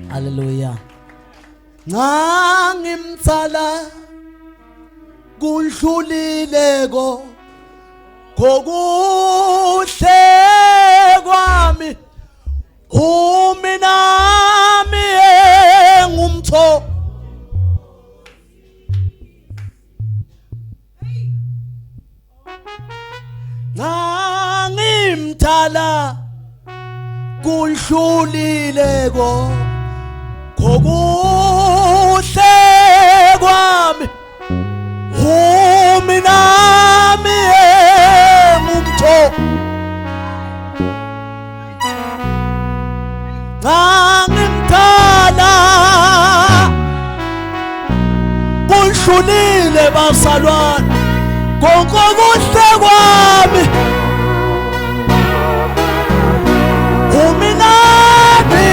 Hallelujah. Ngangimtsala kudlulile ko kokuhle kwami uminami engumtho Ngangimthala kudlulile ko kokuhle kwami uminami engumtho Ngangimthala kudlulile bazalwane konke okuhle kwami uminami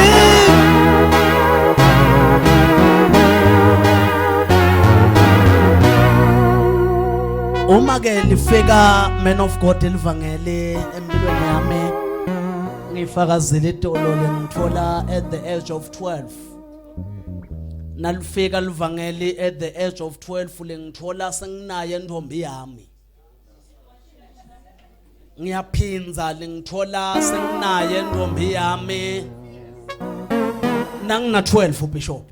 Uma ke lifika man of God elivangeli empilweni yami ngifakazile itolo lengithola at the age of 12 nalifika livangeli at the age of 12 lengithola senginaye intombi yami ngiyaphinza lengithola senginaye intombi yami nangina 12 bishop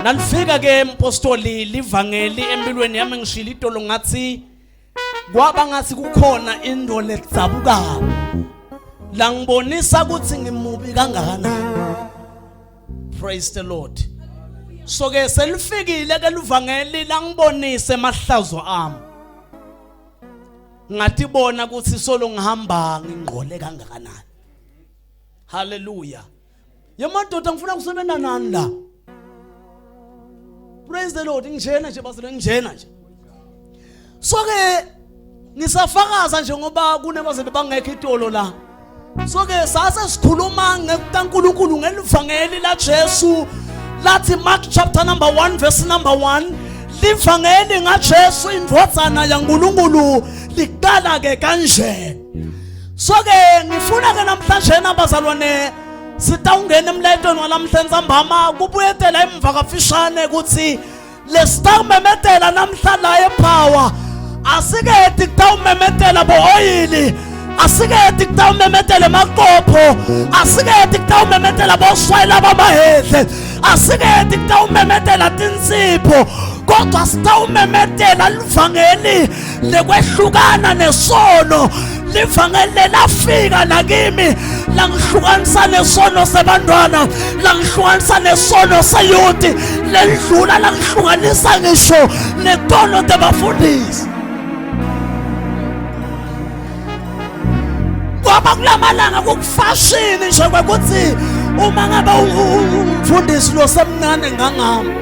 nalifika ke mpostoli livangeli empilweni yami ngishila itolo ngathi kwaba ngathi kukhona into ledzabukako langibonisa ukuthi ngimubi kangakanani. Praise the Lord. So ke selifikile ke luvangeli langibonise emahlazo ami, ngatibona ukuthi solo ngihamba ngingqole kangakanani. Hallelujah. Yemadoda, ngifuna kusebenza nani la. Praise the Lord. Ngijena nje bazalwane, ngijena nje. So ke ngisafakaza nje ngoba kunebazabe bangekho itolo la. So ke sase sikhuluma ngekukaNkuluNkulu ngelivangeli la Jesu lathi Mark chapter number 1 verse number 1, livangeli ngaJesu indvodzana yaNkuluNkulu liqala ke kanje. So ke ngifuna ke namhlanje nabazalwane sitawungena emlayetweni walamhla ntsambama kubuyetela emva kafishane ukuthi lesitawumemetela namhla la epower asiketi kutawumemetela bo-oyili, asiketi kutawumemetela emaqopho, asiketi kutawumemetela boswayela bamahedle, asiketi kutawumemetela tinsipho, kodwa sitawumemetela livangeli lekwehlukana nesono, livangeli lelafika nakimi langihlukanisa nesono sebantwana, langihlukanisa nesono seyuti lendlula, langihlukanisa ngisho netono tebafundisi. Ngoba kulamalanga kukufashini nje kwekuthi uma ngabe umfundisi lo semncane ngangami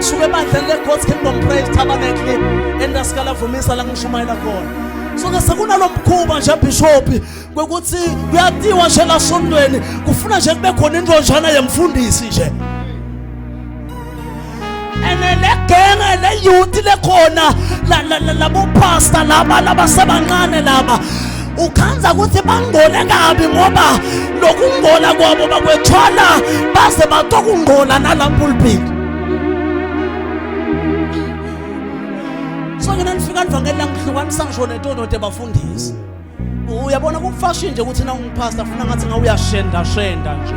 suke ebandleni le-God's Kingdom Praise Tabernacle endasikala vumisa la ngishumayela khona, so ke sekunalo mkhuba nje bishop kwekuthi kuyatiwa nje lasontweni kufuna nje kube khona intonjana yemfundisi nje ene le genge le youth lekhona labo pastor laba labasebancane laba ukhanza ukuthi bangcole kabi ngoba lokungcola kwabo bakwethwala baze batokungcola nala pulpit. So ngena nifika livangeli langihlukanisa ngisho netonote bafundisi. Uyabona kufashion nje ukuthi na ungipastor funa ngathi ngawuyashenda shenda nje,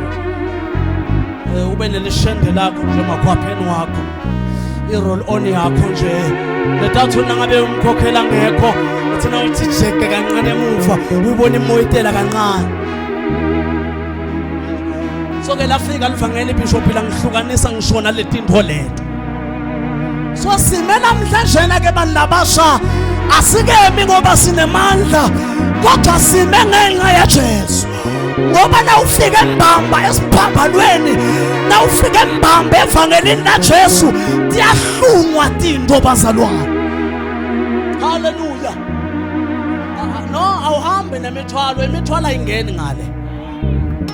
ube nelishende lakho nje makhwapheni wakho, i-roll on yakho nje letathu nangabe umkhokhela ngekho uthi na uthi jeke kancane emuva uyibona imoyitela kancane. So ke lafika livangeli bishop langihlukanisa ngishona letinto leto. So sime namhlanje ke bantu labasha asikemi ngoba sinemandla, kodwa sime ngenxa yaJesu, ngoba nawufika embamba esiphambanweni, nawufika embamba evangelini laJesu, tiyahlungwa tinto bazalwane. Haleluya. No, awuhambe nemithwalo, imithwalo ayingeni ngale.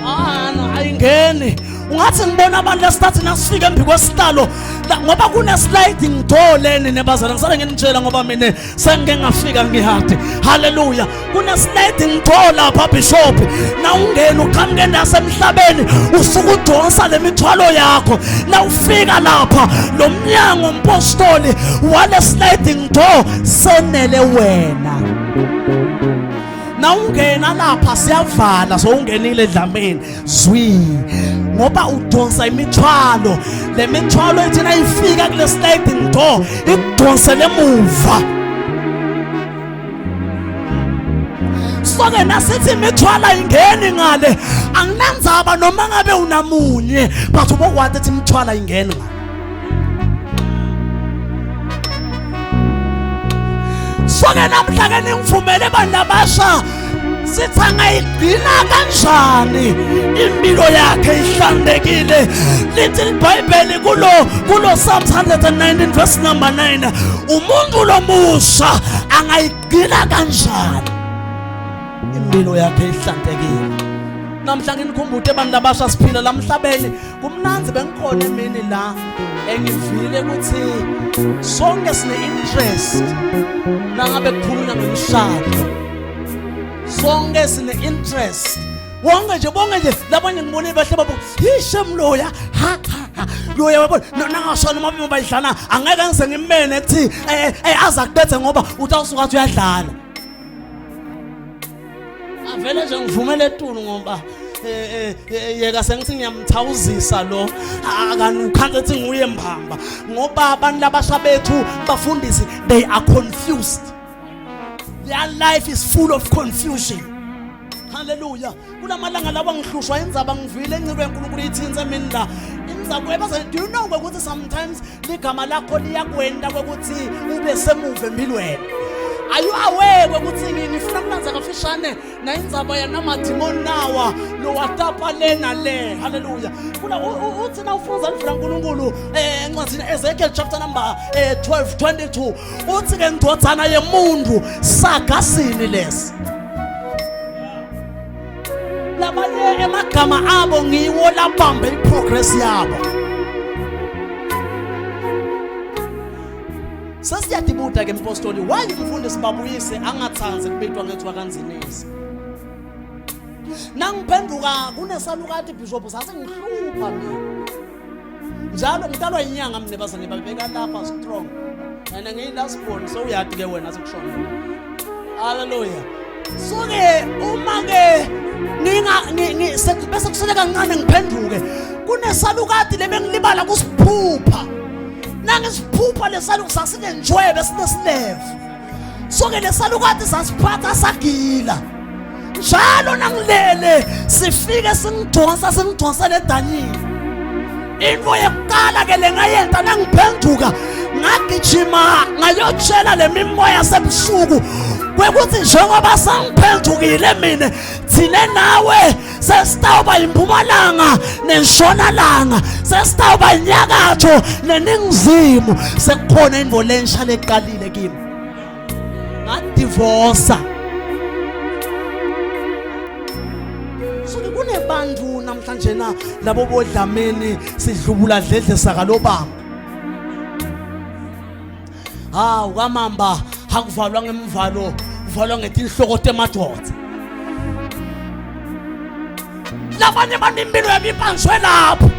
Ah, no, ayingeni. Ungathi ngibona abantu lesithathi nasifika embi kwesihlalo Ngoba kune sliding door leni nebazana, ngisale nginitshela ngoba mina sengike ngafika ngihade. Haleluya, kune sliding door lapha bishop, na ungena uqhamuke nasemhlabeni usuke udonsa lemithwalo yakho. Na ufika lapha lo mnyango mpostoli wale sliding door senele wena. Na ungena lapha siyavala, so ungenile edlameni zwi, ngoba udonsa imithwalo. Le mithwalo ethi nayifika kule sliding door ikudonsele emuva. So-ke nasithi imithwalo ayingeni ngale, anginandzaba noma ngabe unamunye, but ubokwati ethi imithwalo ayingeni ngale. So-ke namhla ke ningivumele bantu abasha, sithi angayigcina kanjani impilo yakhe ihlanzekile. Lithi iBhayibheli kulo Psalms 119 verse number 9, umuntu lomusha angayigcina kanjani impilo yakhe ihlanzekile. Namhla nginikhumbude abantu abasha, siphila lamhlabeni kumnanzi. Bengikhona emini la engivile ukuthi sonke sine interest nangabe kukhulunywa ngemishado, sonke sine interest, wonke nje, bonke nje labanye ngibone bahle babo hishe mloya ha ha ha loya yabona nangasho noma bayidlana, angeke ngize ngimene ethi eh aza kubethe ngoba utawusuka athi uyadlala. Avele nje ngivumele etulu ngoba yeka sengithi ngiyamthawuzisa lo akanukhanze ethi nguye mbamba, ngoba abantu labasha bethu bafundisi, they are confused, their life is full of confusion. Haleluya. Kulamalanga lawa ngihlushwa indzaba, ngivile inciko yaNkulunkulu ithinze mina la indzaba ebaza. Do you know ukuthi sometimes ligama lakho liyakwenda kwekuthi ube semuva empilweni? Are you aware ukuthi ngifuna kulanza kafishane na indzaba yanamadimoni nawa lowatapa le na le? Haleluya. Kuna uthi na ufunza livula uNkulunkulu encwadini Ezekiel chapter number 12 22, uthi ke ndvodzana yemuntu, sagasini lesi? Labanye emagama abo ngiwo labambe iprogress yabo. Sesiyadibuda ke mpostoli, why umfundisi babuyise angathanzi kubitwa ngethiwa kanzinisi? Nangiphenduka kunesalukati bishop sasengihlupha mina njalo, ngitalwa inyanga mina, bazane babeka lapha strong and ngiyi-last born, so uyati ke wena sekushona. Haleluya. So-ke uma-ke bese kusele kancane ngiphenduke, kunesalukati lebengilibala kusiphupha. Nangisiphupha lesaluku sasinenjwebe sinesilevu. So-ke lesalukati sasiphatha sagila njalo nangilele, sifike singidonsa, singidonsele edanyini. Into yokuqala ke lengayenta nangiphenduka, ngagijima ngayotshela le mimoya sebusuku kwekuthi njengoba sangiphendukile mina, thine nawe sesitawuba impumalanga nentshonalanga, sesitawuba inyakatho neningizimu, sekukhona into lensha leqalile kimi. Ngadivosa. So kunebantu namhlanje na labo bodlameni sidlubula dledle sakalobamba. Hawu kamamba, akuvalwa ngemvalo, kuvalwa ngetinhloko temadoda. Labanye banempilo yabo ibanjwe lapho.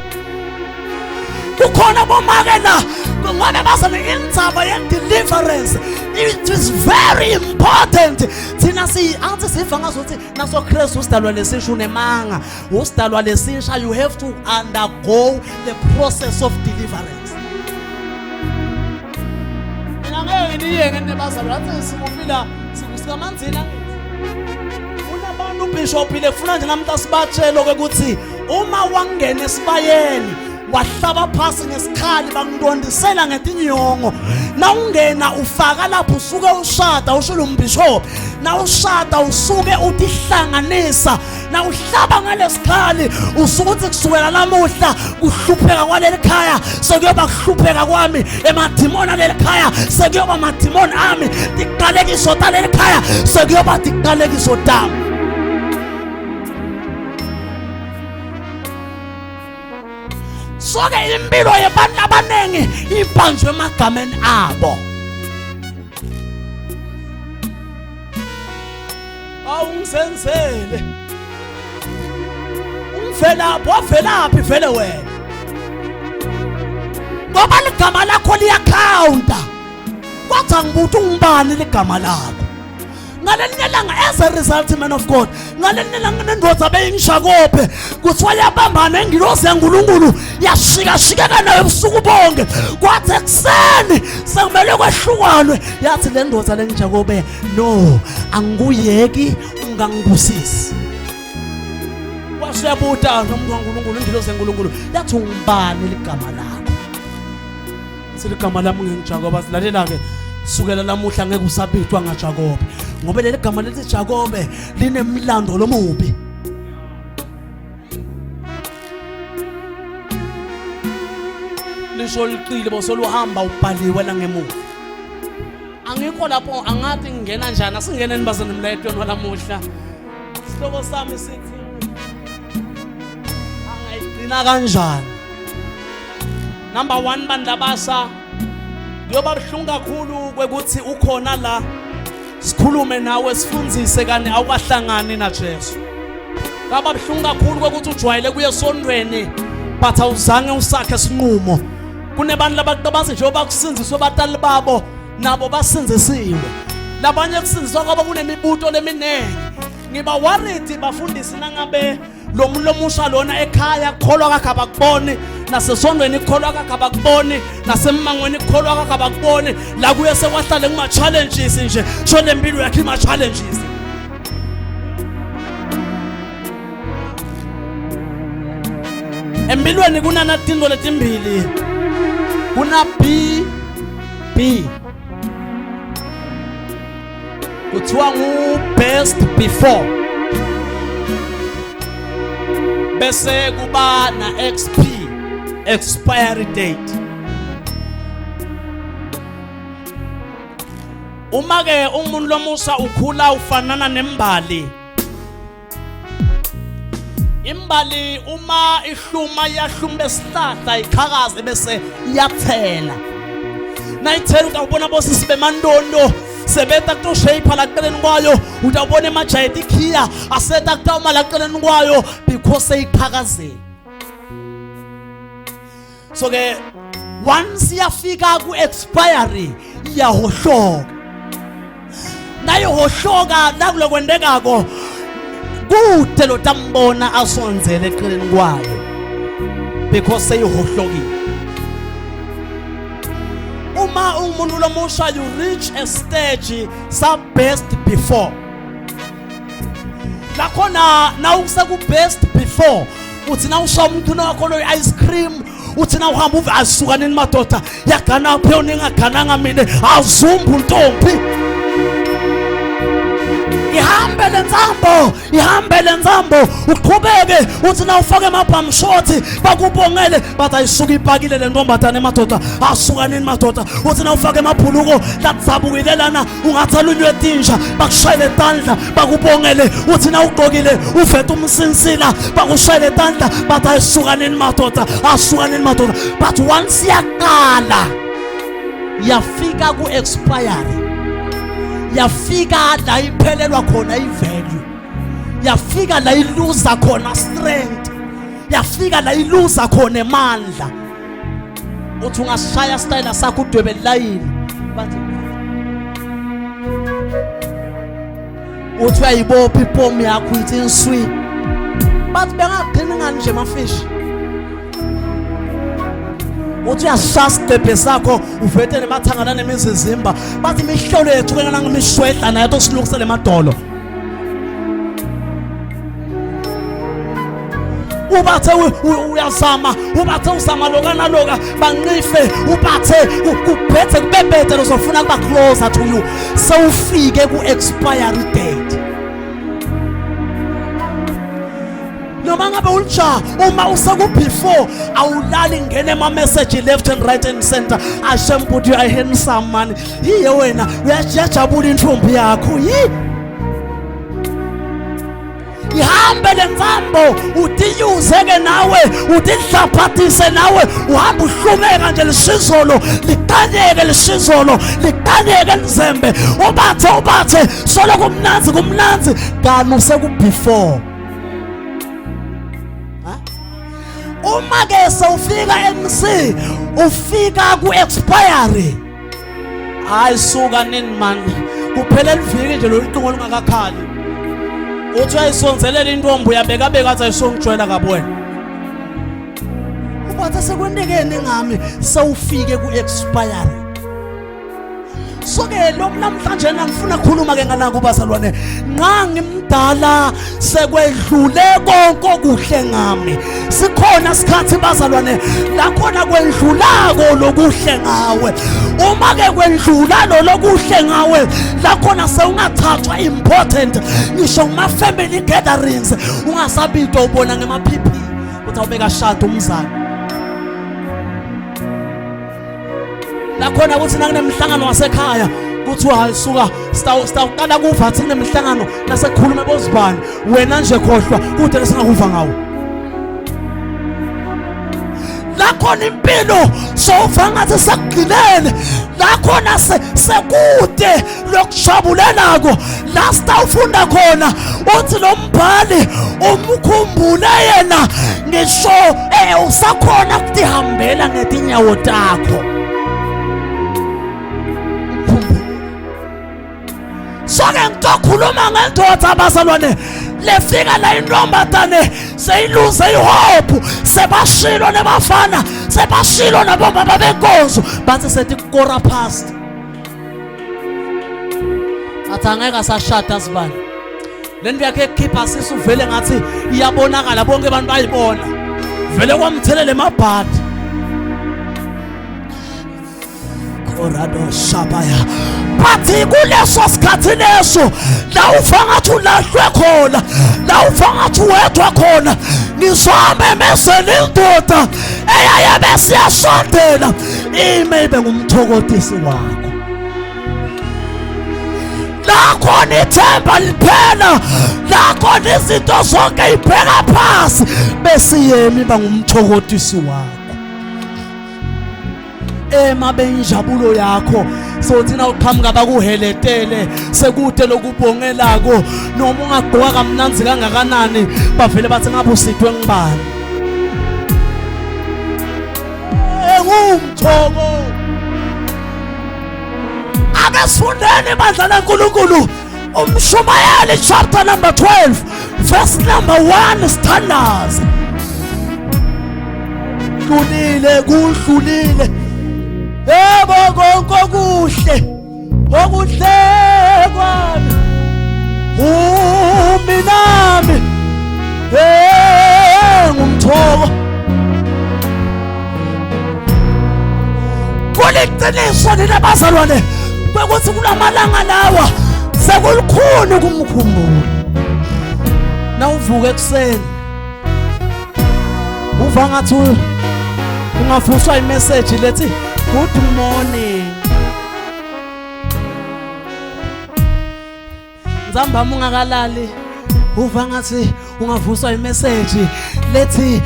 Kukhona bomake la ngoba bazane indzaba ye-deliverance, it is very important. Thina angithi siva ngazuthi naso Kristu usidalwa lesisha, unemanga, usidalwa lesisha, you have to undergo the process of deliverance. Mina ngeke niyeke nebazalwane, athi sikufila sikukamanzini, angithi kunabantu bishop le kufuna nje namhla sibatshele ukuthi uma wangena esibayeni wahlaba phasi ngesikhali, bakundondisela ngetinyongo, na ungena ufaka lapho usuke ushada, usho lo mbishop, na ushada usuke utihlanganisa, na uhlaba ngalesikhali usuke uthi kusukela namuhla kuhlupheka kwaleli khaya sekuyoba kuhlupheka kwami, emadimoni aleli khaya sekuyoba amadimoni ami, tiqalekiso taleli khaya sekuyoba tiqalekiso tami. Soke impilo yabantu abaningi ibanjwe emagameni abo. Awungisenzele. Ungivelaphi wavelaphi vele wena? Ngoba ligama lakho liyakhawunta. Kwathi angibuthi ungubani ligama lakho. Ngalelinye ilanga as a result, man of God, ngalelinye ilanga nendoda beyingishakope kuthiwa yabambana ingilosi yaNkulunkulu yashikashikeka nayo ebusuku bonke, kwathi ekuseni sekumele kwehlukanwe, yathi le ndoda lengijakobe, no, angikuyeki ungangibusisi. Wasuyabuta umuntu waNkulunkulu, ingilosi yaNkulunkulu yathi ungubani ligama lakho? Siligama lami nginguJakobe. Silalela-ke, sukela lamuhla ngeke usabitwa ngaJakobe, ngoba leli gama lithi Jakobe linemlando lomubi. Lisho licile bosoluhamba ubhaliwe langemuva. Angikho lapho, angathi ngingena njani. Asingeneni bazane emlayetweni walamuhla. Isihloko sami sithi angayigcina kanjani. Number 1, bandla basha, kuyoba buhlungu kakhulu kwekuthi ukhona la sikhulume nawe sifundzise kani awukahlangani naJesu. Kaba buhlungu kakhulu kwekuthi ujwayele kuye esondweni but awuzange usakhe isinqumo. Kunebantu labakucabanzi njengoba kusindziswe batali babo nabo basindzisiwe. Labanye kusindziswa kwabo kunemibuto leminingi. Ngiba worried bafundisi nangabe lo muntu lomusha lona ekhaya kukholwa kakhe abakuboni, nasesondweni kukholwa kakhe abakuboni, nasemmangweni kukholwa kakhe abakuboni, la kuye sekwahlale kuma-challenges nje, sho le mpilo yakhe ima-challenges. Empilweni kunanatinto letimbili, kuna B B kuthiwa ngu-best before, bese kuba na XP, expiry date. Uma ke umuntu lomusa ukhula ufanana nembali. Imbali uma ihluma iyahluma esihlahla iqhakaze bese iyathela. Nayithela utawubona bosisi bemandondo sebeta kutoshape la kuqeleni kwayo, utawubona emajayeti ikhiya aseta kutawuma la kuqeleni kwayo because seyiqhakazile. So ke once iyafika ku expiry iyahohloka. Nayihohloka nakulokwendekako kude lotambona asondzele eqeleni kwayo because seyihohlokile. Uma ungumuntu lomusha you reach a stage sa best before. Lakhona nawuseku best before uthi nawusha umuntu wakho lo ice cream, uthi nawuhamba uve asuka nini madoda, yagana phi yona ingagananga mina azumbu ntombi. Ihambe lensambo, ihambe lensambo, uqhubeke uthi nawufake amabham short bakubongele bathi ayisuka ipakile le ntombazane emadoda, asuka nini madoda. Uthi nawufake amabhuluko ladzabukile lana ungathi alunywe tinja bakushayele tandla bakubongele. Uthi nawugqokile uvete umsinsila bakushayele tandla bathi ayisuka nini madoda, asuka nini madoda. But once yaqala yafika ku-expiry, yafika la iphelelwa khona i-value, yafika la iluza khona strength, yafika la iluza khona emandla. Uthi ungashaya style sakho udwebe layini bathi uthi uyayibopha ipomi yakho ithi inswi, bathi bengagcini ngani nje mafishi. Uthi uyashaya sigqebhe sakho uvete nemathanga nanemizizimba bathi imihlolo yethu kena nangimishwedla nayo tosilungisele emadolo. Ubathe uyazama, ubathe uzama loka naloka banqife, ubathe kubhethe kubebethe lozofuna kuba closer to you, sewufike ku-expiry date. Noma ngabe ulija uma useku-before awulali, ngene ema-message left and right and center. Ashem bhuti, you are handsome man, yiye wena uyajabula intombi yakho yi Ihambe lentsambo utiyuze-ke nawe, utidlaphathise nawe, uhambe uhlumeka nje lisizolo liqanyeke, lisizolo liqanyeke lizembe, ubathe ubathe solo kumnanzi kumnanzi kani useku-before. Uma ke sewufika MC ufika ku-expiry, hayi suka nini man, kuphela eliviki nje lolu cingo olungakakhali. Uthi uyayisonzelela intombi, uyabekabeka athi ayisongijwayela kabi wena. Ubathe sekwentekeni ngami, sewufike ku-expiry. So-ke lokhu namhlanje ngifuna ukukhuluma ke ngalako bazalwane, nqa ngimdala sekwedlule konke okuhle ngami. Sikhona isikhathi bazalwane la khona kwendlulako lokuhle ngawe. Uma ke kwendlula lo lokuhle ngawe, la khona sewungathathwa important ngisho kuma family gatherings, ungasabitwa ubona ngema PP uthi awubeka shada umzali. Lakhona ukuthi nakunemihlangano wasekhaya kuthiwa hayi suka sitawuqala kuva athi kunemihlangano nasekukhuluma bozibani, wena nje khohlwa kude lesingakuva ngawo. Lakhona impilo sowuva ngathi sekugcineni, lakhona sekude lokujabulelako la sitawufunda khona uthi lo mbhali umkhumbule yena ngisho usakhona ukutihambela ngetinyawo takho. Soke ngitokhuluma ngendoda abazalwane lefika la intombazane seyiluze ihope, sebashilo nebafana, sebashilo nabobaba benkonzo, bathi sethi kora past, athi angeke asashada sibani. Le nto yakhe ekukhipha sisu vele ngathi iyabonakala, bonke abantu bayibona, vele kwamthelela emabhadi. Korado shabaya. Bathi kuleso sikhathi leso la uva ngathi ulahlwe khona, la uva ngathi wedwa khona, ngizomemezela indoda eyaye besiyasondela ime ibe ngumthokotisi wakho. La khona ithemba liphela, la khona izinto zonke ibheka phasi, besiyemi bangumthokotisi wakho. Ema benjabulo yakho sothina uqhamuka bakuheletele sekude lokubongelako, noma ungagqoka kamnanzi kangakanani bavele bathi ngabe usithwe ngibani. Engumthoko. Ake sifundeni ibandla laNkulunkulu, uMshumayeli chapter number 12 verse number 1, sithandaze. Dlulile kudlulile, yebo konke okuhle okuhle kwami uminami ngumthoko. Kuliqiniso nina bazalwane kwekuthi kulamalanga lawa sekulukhuni ukumkhumbula. Nawuvuka ekuseni uva ngathi ungavuswa imessage lethi good morning, nzambama ungakalali uva ngathi ungavuswa imessage lethi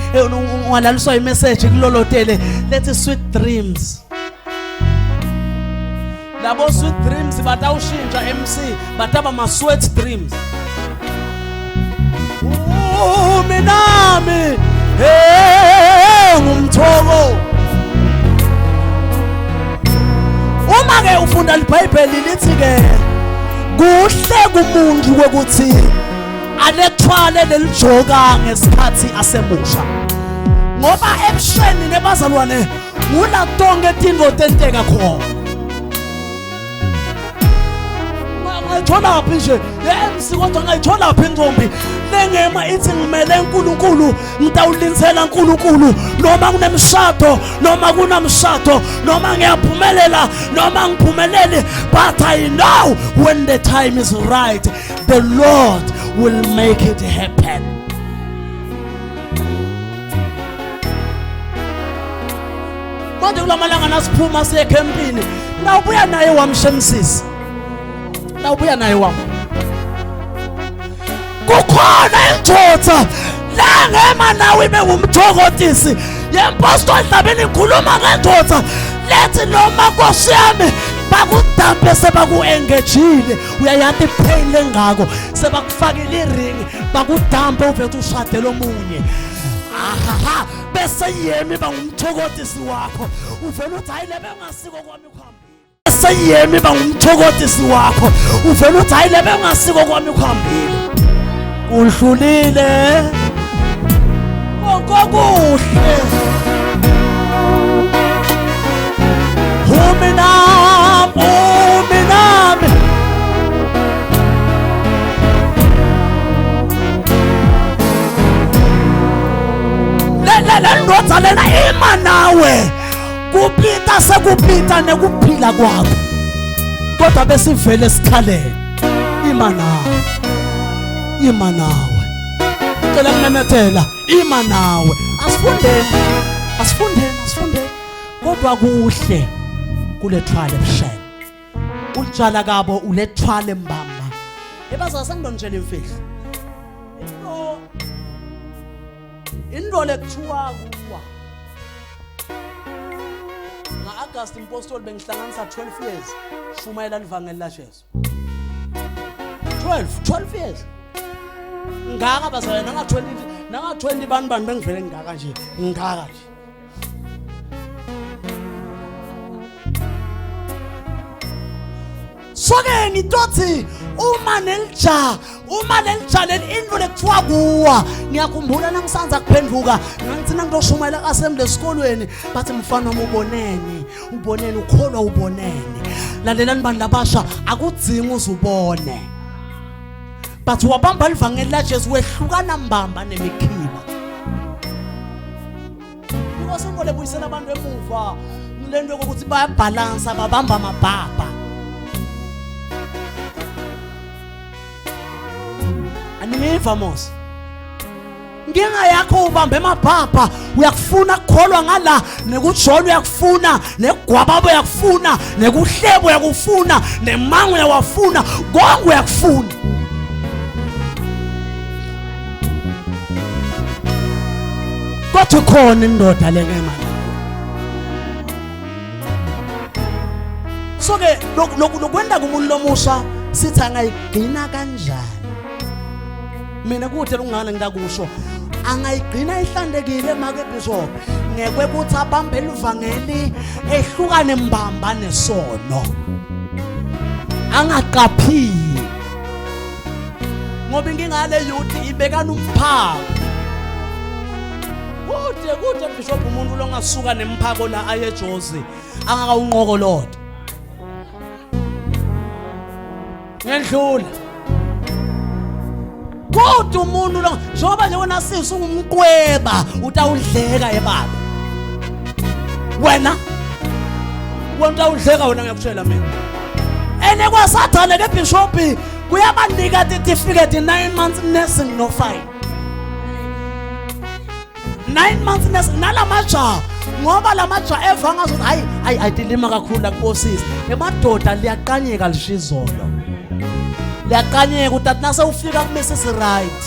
ungalaliswa imessage kulolotele lethi sweet dreams. Labo sweet dreams batawushintsha MC bataba ma sweat dreams. Minami ngumthoko. Uma ke ufunda iBhayibheli lithi ke kuhle kumuntu ukuthi alethwale lelijoka ngesikhathi asemusha, ngoba ebusheni nebazalwane ngula tonke tinto tenteka khona. Ngayitholaphi nje le-MC, kodwa ngayitholaphi intombi lengema ithi ngimele uNkulunkulu, ngitawulinzela uNkulunkulu noma kunemshado noma kunamshado, noma ngiyaphumelela noma ngiphumeleli, but I know when the time is right the Lord will make it happen. Manje kulamalanga nasiphuma siye ekhempini, nawubuya naye wamshemsisi, nawubuya naye wam. Kukhona indoda lengema nawe ibe ngumthokotisi yempostoli Dlamini. Ikhuluma ngendoda lethi noma, nkosi yami, bakudampe, sebaku-engejile, uyayati ipain lengako, sebakufakile iringi, bakudampe, uvethe ushadele omunye, ahaha, bese yemi bangumthokotisi wakho, uvele uthi hayi, lebe ngasiko kwami kuhambile. Bese yemi bangumthokotisi wakho, uvele uthi hayi, lebe ngasiko kwami kuhambile, kudlulile konke okuhle. Umi nami, umi nami. Le ndoda lena ima nawe kupita sekupita nekuphila kwakho, kodwa besivele sikhalele. Ima nawe, ima nawe. Cela kumemethela, ima nawe. Asifundeni, asifundeni, asifundeni. Kodwa kuhle kulethwale ebusheni ulitshala kabo, ulethwale mbamba ebaza. Sengidonitshela imfihlo, into lekuthiwa kuwa nga-August, impostoli bengihlanganisa 12 years shumayela livangeli laJesu. 12, 12 years ngaka bazalwane, nanga-20, nanga-20 bani bani, bengivele ngaka nje, ngaka nje. So-ke ngitothi uma nelija, uma lelija leli, into lekuthiwa kuwa. Ngiyakhumbula nangisanza kuphenduka, ngangithi nangitoshumayela ka-assembly esikolweni, bathi, "Mfana wami, uboneni? Uboneni? Ukholwa uboneni?" Lalelani bantu labasha, akudzingi uze ubone, but wabamba livangeli laJesu, wehlukana mbamba nemikhiba, because into lebuyisela abantu emuva ngilento yokuthi bayabhalansa, babamba amabhabha. Aningiva mos? Inkinga yakho, ubambe emabhabha. Uyakufuna kukholwa ngala, nekujola uyakufuna, nekugwababa uyakufuna, nekuhlebo uyakufuna, nemango uyawafuna, konke uyakufuna. Kodwa ikhona indoda lengema. So ke lokwenda kumuntu lomusha, sithi angayigcina kanjani? Mina kude lungane ngitakusho, angayigcina ihlantekile make bishop ngekwekuthi abambe livangeli, ehlukane mbamba nesono, angaqaphili, ngoba inkinga yale youth ibekana umphako kude kude. Bishop, umuntu longasuka nemphako la aye eJozi angakawunqokoloda ngendlula. Kodwa umuntu lo, njengoba nje wena sisi ungumqweba, utawudleka ebaba wena, wena utawudleka wena, ngiyakutshela mina. Ene kwasathane ke bishop kuyabanika certificate, 9 months nursing, no fine, 9 months nursing nalamajaha, ngoba lamajaha eva ngazothi hayi hayi, ayitilima kakhulu la kubosisi emadoda, liyaqanyeka lishizolo, liyaqanyeka. Utati nase ufika ku Mrs Right,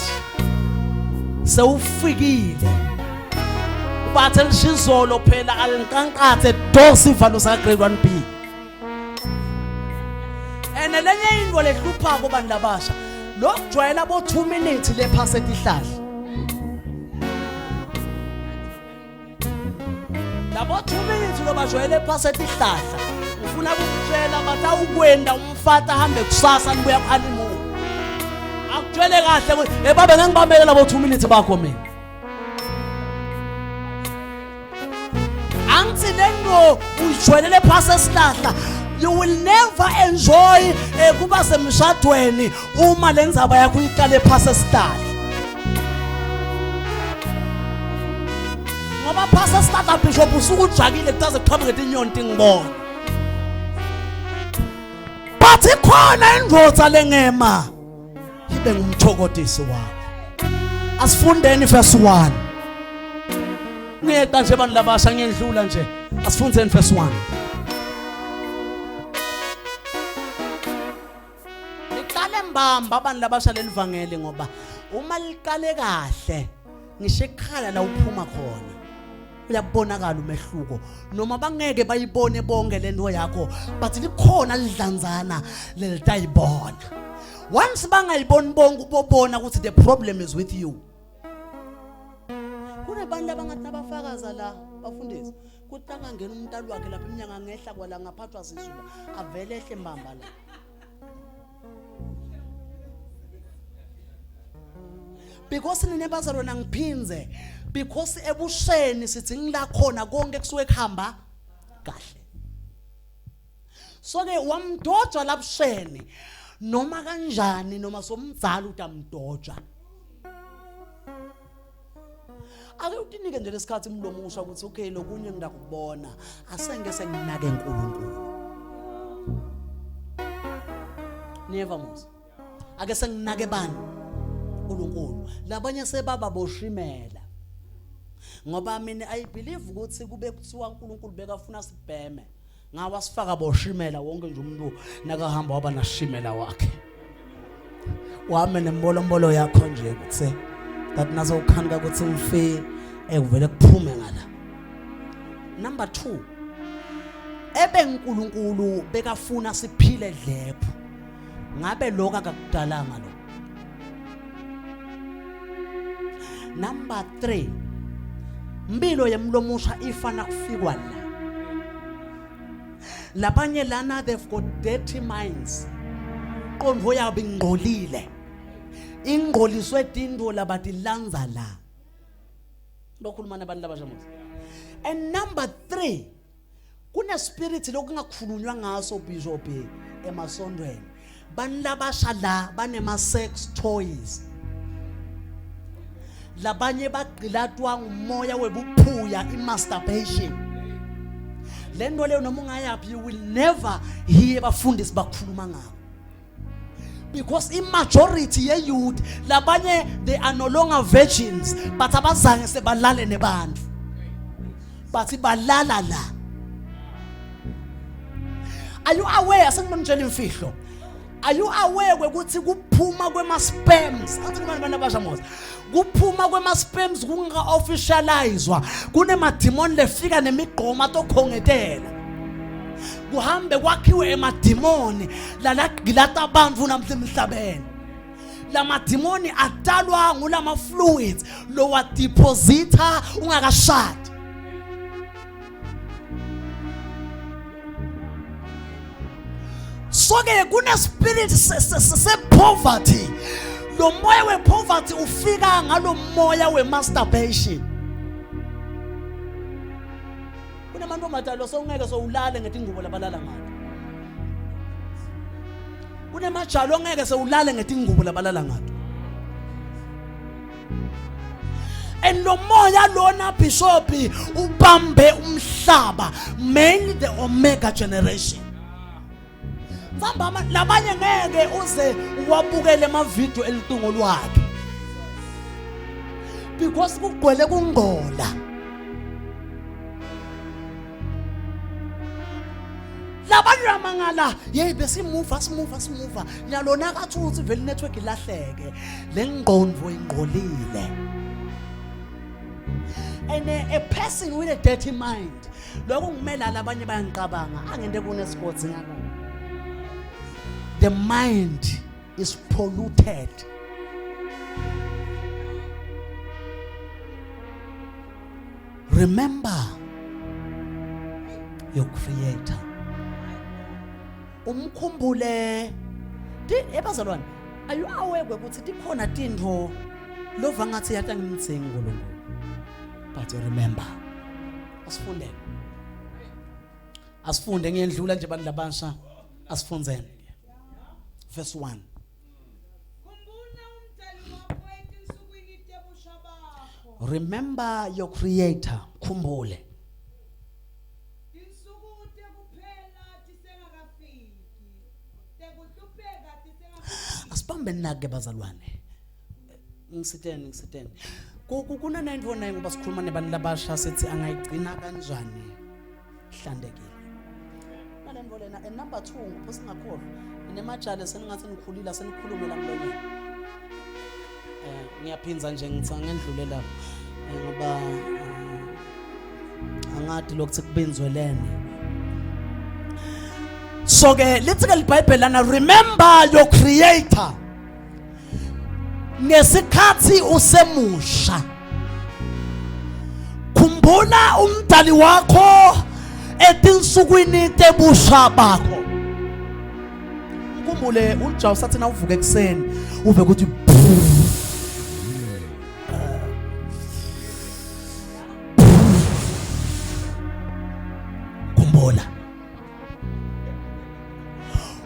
sewufikile, ubathe lishizolo phela, alinqanqathe dosi ivalo saka grade 1B. Ene lenye into lehluphako bantu labasha, lokujwayela bo 2 minutes lephase tihlahla, labo 2 minutes lobajwayele phase tihlahla. Ufuna ukutshela batawukwenda umfata ahambe kusasa, nibuya ku-honeymoon, akutshele kahle ukuthi ebabe ngeke ngibamele labo 2 minutes bakho. Mina angithi lento uyijwayelele phasi esihlahla, you will never enjoy kuba semshadweni uma le ndzaba yakho uyiqale phasi esihlahla, ngoba phasi esihlahla, bishop, usuke ujakile kutaze kuqhamuke tinyoni tingibona. But ikhona indvodza lengema ibe ngumthokotisi wakho. Asifundeni verse 1. Ngiyeqa nje bantu labasha, ngiyendlula nje. Asifundeni verse 1. Liqale mbamba abantu labasha lelivangeli, ngoba Uma liqale kahle ngisho ekhaya la uphuma khona uyabonakala umehluko noma bangeke bayibone bonke lento yakho but likhona lidlanzana lelitayibona. Once bangayiboni bonke ubobona ukuthi the problem is with you. Kunabantu abangathi nabafakaza la bafundisi kuthi angangena umntalo wakhe lapha iminyanga ngehla kwala ngaphathwa sizulu avele ehle mbamba la. Because nina bazalwana ngiphinze because ebusheni sithi ngila khona konke kusuke kuhamba kahle. So ke wamdoja labusheni noma kanjani noma somdzala utamdoja. Ake utinike nje lesikhathi umlomo usha ukuthi okay lokunye ngidakubona asenge senginake uNkulunkulu. Niyeva mos. Ake senginake bani? uNkulunkulu. Labanye sebaba boshimela. Ngoba mina I believe ukuthi kube kuthiwa uNkulunkulu bekafuna sibheme. Ngawa sifaka boshimela wonke nje umuntu nakahamba waba nashimela wakhe. Wame nembolombolo yakho nje kuthe that naso ukhanuka ukuthi ngife ekuvele kuphume ngala. Number 2 ebe uNkulunkulu bekafuna siphile dlephu ngabe lokho akakudalanga lo. Number 3 impilo yemlomusha ifana kufikwa la. Labanye lana they've got dirty minds. Qondvo yabo ingcolile. Ingcoliswe tinto labatilandza la. Lokhuluma nabantu labasha mos. And number 3 kune spirit lokungakhulunywa ngaso bishop emasontweni. Bantu labasha la banema sex toys. Labanye bagqilatwa ngumoya webuphuya i-masturbation. Le nto leyo noma ungayaphi you will never hear bafundisi bakhuluma ngako. Because i-majority ye-youth labanye they are no longer virgins but abazange sebalale nebantu. But balala la. Are you aware? Sengibonitshela imfihlo. Are you aware ukuthi kuphuma kwema sperms? Athi kubani abantu abasha mos. Kuphuma kwema sperms kunga officializwa. Kunemademon lefika nemigqoma tokhongetela. Kuhambe kwakhiwe emademoni lalagqilata abantu namhla emhlabeni. Lamademoni atalwa ngulama fluids lowa deposita ungakashadi. So ke kune spirit se poverty. Lo moya we poverty ufika ngalo moya we masturbation. Kunamantombazane sowungeke sowulale ngetingubo labalala ngato. Kunemajalo ongeke sewulale ngetingubo labalala ngato. And lo moya lona bishop ubambe umhlaba mainly the omega generation. Mfamba labanye ngeke uze uwabukele ama video elitungo lwakhe. Because kugcwele kungcola. Labantu yamangala hey besimuva simuva simuva nyalona akathi ukuthi vele network ilahleke lengqondo ingqolile. And a person with a dirty mind lokho ngimela labanye bayangiqabanga angente kunesigodi ngalo. The mind is polluted. Remember your creator. Umkhumbule ebazalwane are you aware ukuthi tikhona tintfo lova ngathi yathi angimdzingi uNkulunkulu but remember asifundeni asifunde ngiyendlula nje bantu labasha asifundzeni verse 1. Khumbula umdali wakho etinsukwini tebusha bakho. Remember your creator khumbule. Tinsuku tekuphela tisengakafiki. Tekuhlupheka tisengakafiki. Asibambe nake bazalwane. Ngisiteni ngisiteni. Kuna 949 ngoba sikhuluma nebantu labasha sithi angayigcina kanjani hlandekile. Nalento lena and number 2 ngipho singakhohlwa nemajale seningathi nikhulile senikhulume la mlonyeni. Ngiyaphinza nje ngithi angendlule lapho ngoba angadi lokuthi kubinzwelene. So ke lithi ke liBhayibheli lana, remember your creator ngesikhathi usemusha. Khumbula umdali wakho etinsukwini tebusha bakho. Ukhumbule uJawu sathi na uvuka ekuseni uve ukuthi khumbula,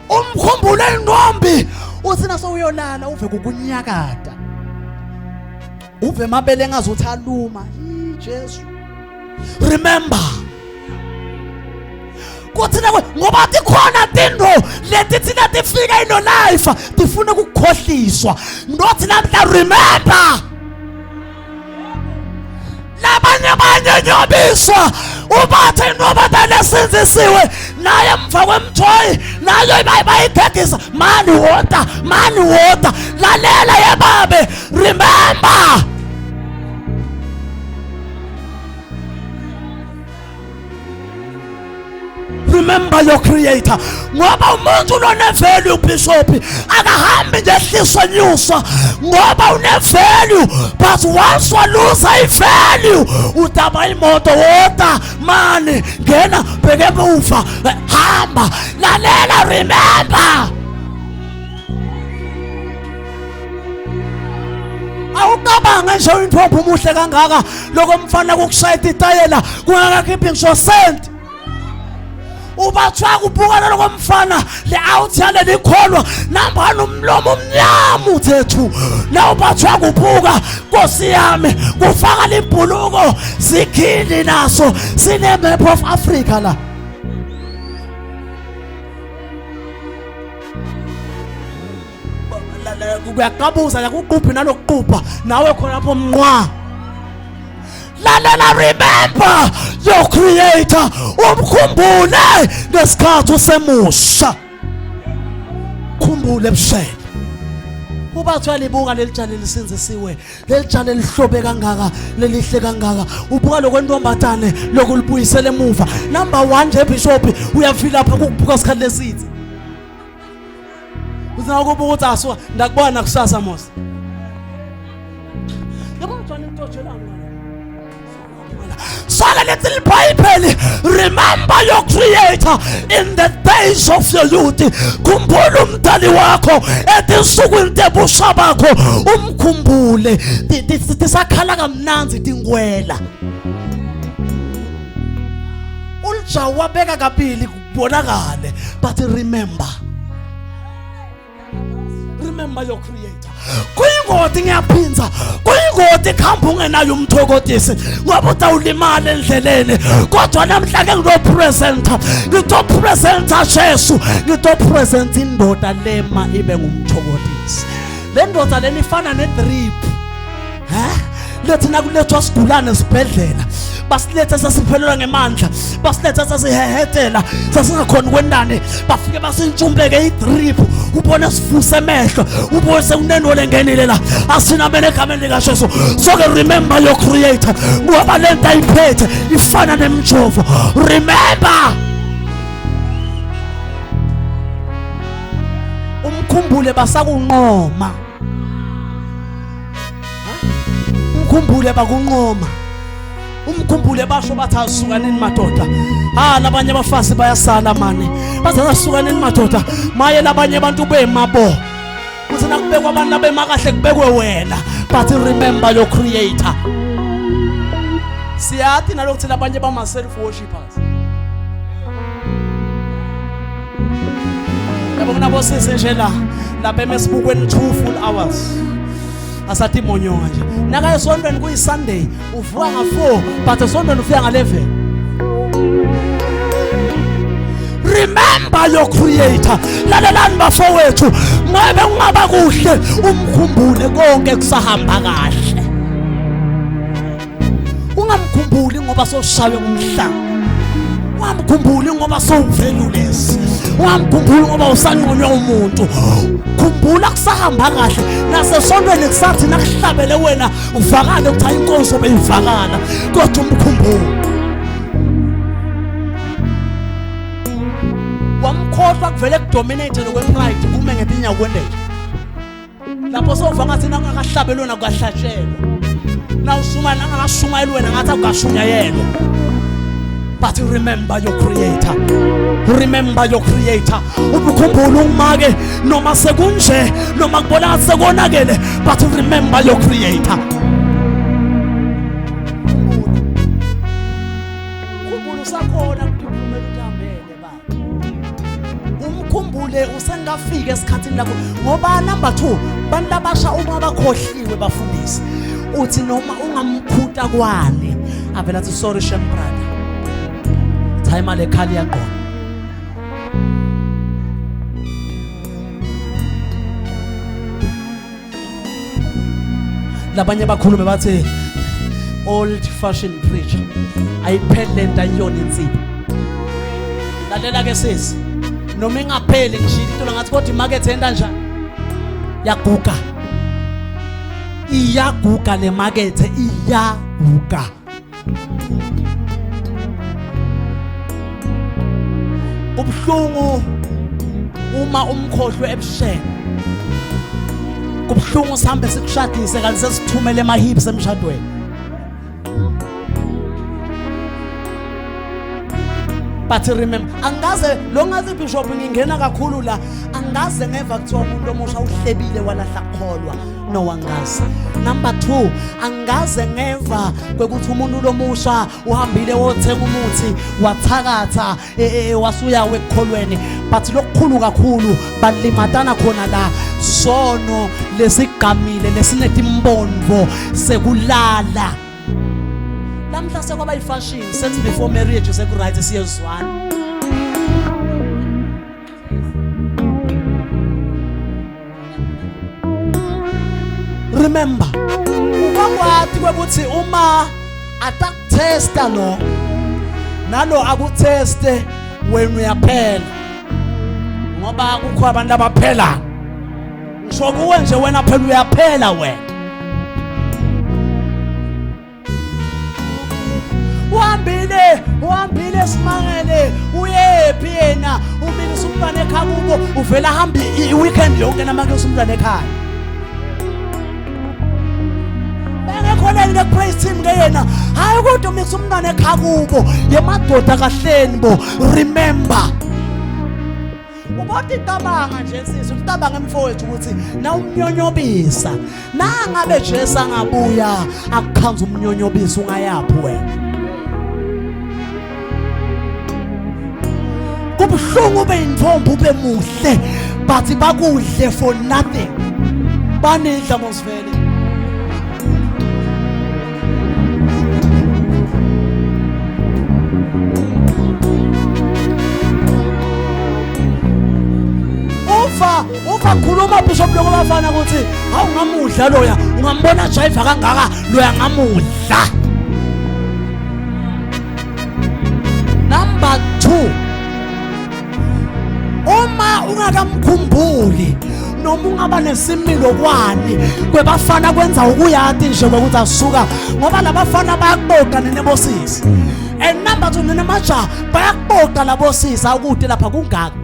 umkhumbule intombi uthi naso uyolala uve kukunyakada, uve mabele engazuthi aluma. Jesu, remember kuthi nawe ngoba tikhona tindro leti thina tifika ino life tifuna ukukhohliswa. Ndothi namhla remember, labanye banyonyobiswa ubathe intombazane esinzisiwe naye emva kwemthoyi nayo bayigegisa mani wota mani wota. Lalela yebabe, remember. Remember your creator, ngoba umuntu une-value. Bishop akahambi nje ehliswa nyuswa ngoba une-value, but once waluza i-value udaba imoto wota mani ngena bheke emuva hamba. Lalela, remember. Awucabange nje intombi umuhle kangaka, lokho mfana kukushaya itayela kungakakhiphi ngisho senti, ubathwa kubukana lokomfana le out yaleli kholwa nambani umlomo umnyama uthethu la ubathwa kubuka. Nkosi yami, kufaka libhuluko sikhili naso sine map of Africa la. Kuyaqabuza yakuquphi nalokuqupha nawe khona lapho mnqwa. Lalela, remember your creator, umkhumbule ngesikhathi usemusha, khumbule ebusheni. Ubathi uyalibuka leli tshali lisinzisiwe, leli tshali elihlobe kangaka, lelihle kangaka, ubuka lokwentombatane lokulibuyisela emuva. Number 1 nje bishop uyafila lapha kukubuka isikhathi lesithe uzakubuka ukuthi asuka ndakubona kusasa mos. Yabo mntwana intotshelana. Sake lethi liBhayibheli, remember your creator in the days of your youth. Khumbula umdali wakho etinsukwini tebusha bakho, umkhumbule tisakhala kamnanzi tinkwela. Ulja wabeka kabili kubonakale, but remember, remember your creator. Kuyingoti, ngiyaphinza, kuyingoti kuhamba ungenayo umthokotisi ngoba utawulimala endleleni. Kodwa namhla ke nginopresenta, ngitopresenta Jesu, ngitopresenta indoda lema ibe ngumthokotisi. Le ndoda lena ifana nedrip ha lethi nakulethwa sigulane esibhedlela, basilethe sasiphelelwa ngemandla, basilethe sasihehetela, sasingakhoni kwendani, bafike basintshumbeke idrip, ubone sivuse emehlo, ubone sekunento lengenile la. Asinamele egameni likaJesu. So ke remember your creator, ngoba lento ayiphethe ifana nemjovo. Remember, umkhumbule basakunqoma, umkhumbule bakunqoma, umkhumbule basho bathi asukanini madoda. Ah, labanye abafazi bayasala mani, bathi asukanini madoda, maye labanye abantu bema bo, kuthi nakubekwa abantu abema kahle kubekwe wena. But remember your creator. Siyathi nalokuthi labanye bama self worshippers. Yabo kunabosisi nje la lapha emesibukweni 2 full hours asathi imonyonga nje nakaye esontweni kuyi-Sunday uvuka nga-4 but esontweni ufika nga-11. Remember your creator. Lalelani bafowethu, ngoba kungaba kuhle umkhumbule konke kusahamba kahle, ungamkhumbuli ngoba soshaywe ngumhlaba. Ungamkhumbuli ngoba sowuvalueless, ungamkhumbuli ngoba usanqunywa umuntu. Khumbula kusahamba kahle nasesontweni, kusathi nakuhlabele wena uvakale ukuthi hayi, inkonzo beyivakala, kodwa umkhumbule. Wamkhohlwa, kuvele kudominate nokwepride, kume ngetinyawo kwendele lapho sova ngathi nangakahlabelwe nakukahlatshelwa, nawushumayela nangakashumayeli wena ngathi akukashunyayelwa. But remember your creator, remember your creator. Ubukhumbula umake noma sekunje, noma kubona ngathi sekonakele, but remember your creator. Khumbula usakhona ukuthi uphumela uthambele baba, umkhumbule usengafika esikhathini lakho. Ngoba number 2, bantu abasha uma bakhohliwe bafundisi, uthi noma ungamkhuta kwani, avela athi sorry shem brother, time le khali yaqona. Labanye bakhulume bathi old fashion preacher, ayipheli lento, ayiyona insipho. Lalela ke sisi, noma ingapheli ngishilo into ngathi, kodwa imarket yenta njani? Yaguga, iyaguga le market, iyaguga. Kubuhlungu uma umkhohlwe ebusheni, kubuhlungu sihambe sikushadise kanti sesithumele emahips emshadweni. But remember, angaze lo ngazi bishop ngingena kakhulu la, angaze ngeva kuthiwa umuntu omusha uhlebile walahla kukholwa. No, angaze. Number 2, angaze ngeva kwekuthi umuntu lomusha uhambile wothenga umuthi wathakatha wasuya wekukholweni. But lokukhulu kakhulu balimatana khona la, sono lesigamile lesinetimbondo sekulala. Namhla sekwaba ifashion, sex before marriage seku-right, siyezwana. Remember, ubakwati kwekuthi uma atakutesta lo nalo akuteste wena uyaphela, ngoba kukho abantu abaphela. Ngisho kuwe nje wena phela uyaphela wena. Uhambile, uhambile simangele, uyephi yena? Umikisa umntwana ekhaya kubo, uvela hamba i-weekend yonke namakisa umntwana ekhaya. Bengekho leni ke praise team ke yena? Hayi, kodwa umikisa umntwana ekhaya kubo. Yemadoda kahleni bo, remember. Ubona icabanga nje sisi, ucabanga emfowethu ukuthi na umnyonyobisa, nangabe Jesu angabuya akukhanza umnyonyobisa, ungayaphi wena? Kubuhlungu ube intombi ube muhle, but bakudle for nothing. Banidla mosivele. Ufa ufa khuluma bishop lokho bafana ukuthi awungamudla loya, ungambona jive kangaka loya, ngamudla. Number 2, uma ungakamkhumbuli noma ungaba nesimilo kwani kwebafana, kwenza ukuyati nje kwekuthi asuka, ngoba labafana bayakuboqa nenebosisi. And number 2, nenemajaha bayakuboqa labosisi, akude lapha kungaka.